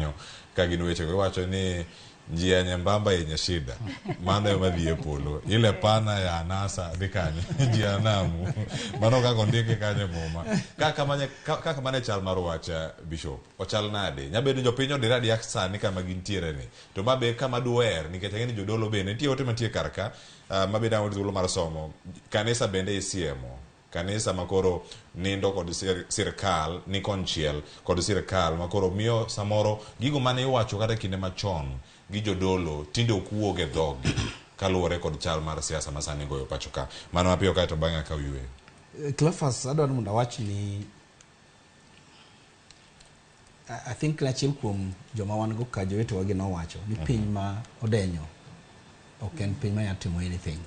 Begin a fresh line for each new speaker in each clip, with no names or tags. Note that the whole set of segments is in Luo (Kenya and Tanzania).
kanyo ka gin wechego iwacho ni njia nyembamba yenye shida mano ema dhi e polo ile pana ya anasa dhi kanye jehanamu mano kaka ondike kanyo e muma kaka mane kaka mane chal mar wach bishop ochal nade nyabedo ni jopiny odire adiya sani kama gintiere ni to ma be kama duher nikech ang'e ni jodolo bende nitie ote mantie kar ka ma bende ang' thuolo mar somo kanisa bende isiemo kanisa makoro nindo kod sirkal ni konchiel kod sirkal makoro miyo samoro gigo mane iwacho kata kinde machon gi jodolo tinde ok wuog e dhogi kaluwore kod chal mar siasa ma sani goyo pacho ka mano mapiyo kae to bang'e akaw yweyo.
Cleophas, adwaro mondo awach ni I think achiel kuom joma wan go ka jowetewa gi nowacho ni piny ma odenyo ok en piny manyalo timo anything.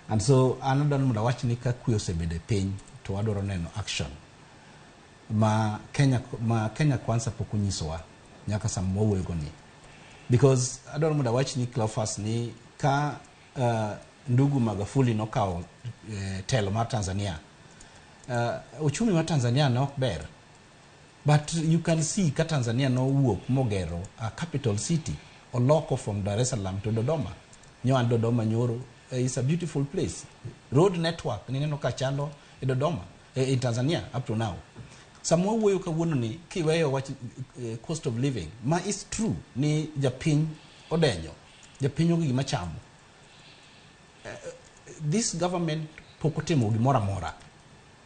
And so an adwaro mondo awach ni ka kwe osebedo e piny to wadwaro neno action ma Kenya Kwanza pok onyisowa nyaka sama wawuoyo go ni. Because adwaro mondo awach ni Cleophas ni ka ndugu Magufuli nokawo telo mar Tanzania, uchumi mar Tanzania ne ok ber. But you can see ka Tanzania nowuok mogero a capital city, oloko from Dar es Salaam to Dodoma. Nyo an Dodoma nyoro, is a beautiful place. Road network nineno ka chalo e Dodoma, in Tanzania up to now. Sama wawuoyo kawuono ni kiweyo wach cost of living, ma is true ni japiny odenyo, japiny onge gima chamo. This government pok otimo gimoro amora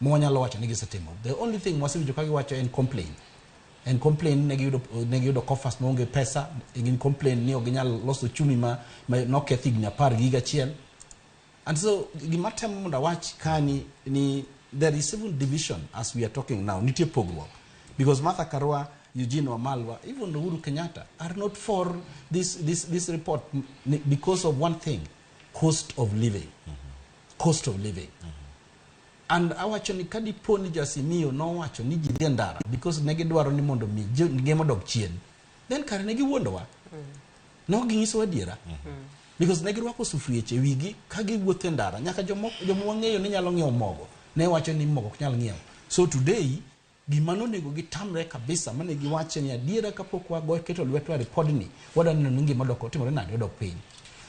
ma wanyalo wacho ni gisetimo. The only thing mwasewinjo ka giwacho en complain. En complain ne giyudo coffers maonge pesa, gin complain ni ok ginyal loso uchumi ma noketh higni 10 gi higa achiel. And so gima temo mondo awach kani ni there is even division as we are talking now. Nitie pogruok. Because Martha Karua, Eugene Wamalwa, even Uhuru Kenyatta are not for this report because of one thing, cost of living. Cost of living. And awacho ni kadipo ni jo-Azimio nowacho ni ji dhi e ndara because ne gidwaro ni mondo mi ngima odog chien, then kare ne giwuondowa. Ne ok ginyisowa adiera. Because ne girwako sufrieche e wigi ka giwuotho e ndara. Nyaka joma wang'eyo ni nyalo ng'iewo mogo ne wacho ni mogo ok nyal ng'iewo. So today, gima nonego gitamre kabisa mane giwache ni adiera kapok wago keto lwetwa e ripodni, wadwa neno ni ngima odok otimore nade odok piny.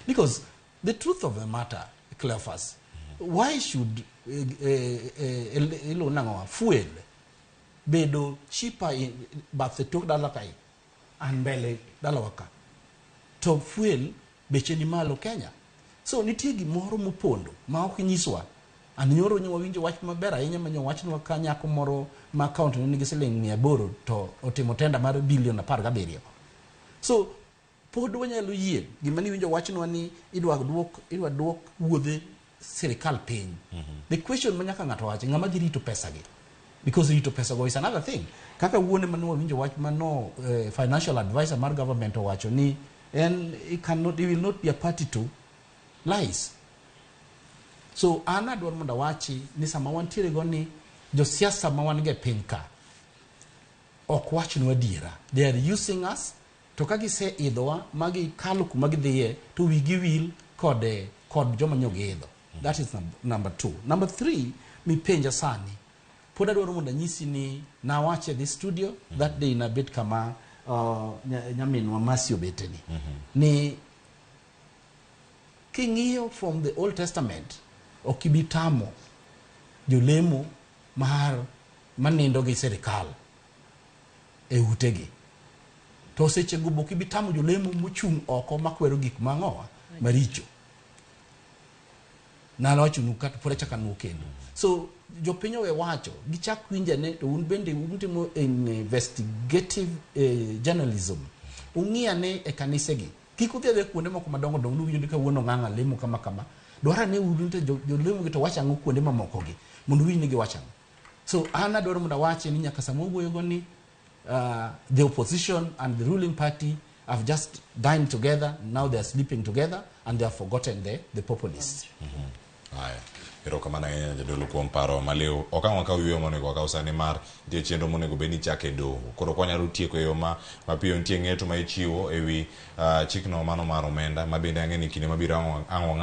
Because the truth of the matter, Cleophas, why should iluongo nang'owa fuel bedo cheaper in bathe tok dala kae an mbele dalawa ka to fuel beche ni malo Kenya? So nitie gimoro mopondo ma ok nyiswa. An nyoro nyo wawinjo wach maber ahinya ma nyo wachnwa ka nyako moro ma account ne nigi siling 800 to otimo tenda mar bilion 17. So pod wanyalo yie gima niwinjo wachnwa ni idwa duok wuodhe sirikal piny. The question ma nyaka ng'ato wachi, ng'ama dhi rito pesa gi? Because rito pesa go is another thing. Kaka wuone mane wawinjo wach mano financial advisor mar government owacho ni en he will not be a party to lies. So an adwaro mondo awachi ni sama wantiere go ni josiasa ma wan go e piny ka ok wachnwa adiera. They are using us to ka giseidhowa ma gikalo kuma gidhiye to wigi wil kod joma nyo giidho. That is number two. Number three, mipenja sani pod adwaro mondo anyisi ni nawache this studio that day nabet kama nyaminwa Masi obeteni ni king'iyo from the Old Testament ok ibi tamo jolemo mar manindo gi sirikal e utegi to sechego be ok ibi tamo jolemo mochung' oko makwero gik mang'owa maricho. Nalowachonu kata pod achako anuo kendo. So jopiny owe wacho gichak winjane to un bende utimo investigative journalism. Ung'i ane e kanisegi. Kik udhi adhiya kuonde moko madongo dongo nuwinjo ni kawuono ng'ang'a lemo kama kama. Dwar ane uru to jolemo gi to wacho ang'o kuonde mamoko gi mondo uwinj ni giwacho ang'o. So an adwaro mondo awachi ni nyaka sama wawuoyo go ni the opposition and the ruling party have just dined together, now they are sleeping together, and they have forgotten the populists.
Haya, erokamano ahinya jadolo kuom paro maliw. Ok ang' wakaw yueyo monego wakaw sani mar nitie chenro monego bed ni ichako e doho. Koro ok wanyalo tieko e yo ma mapiyo. Nitie ng'eto ma ichiwo e wi chikno mano mar omenda ma bende ang'e ni kinde mabiro ang' wang'ad.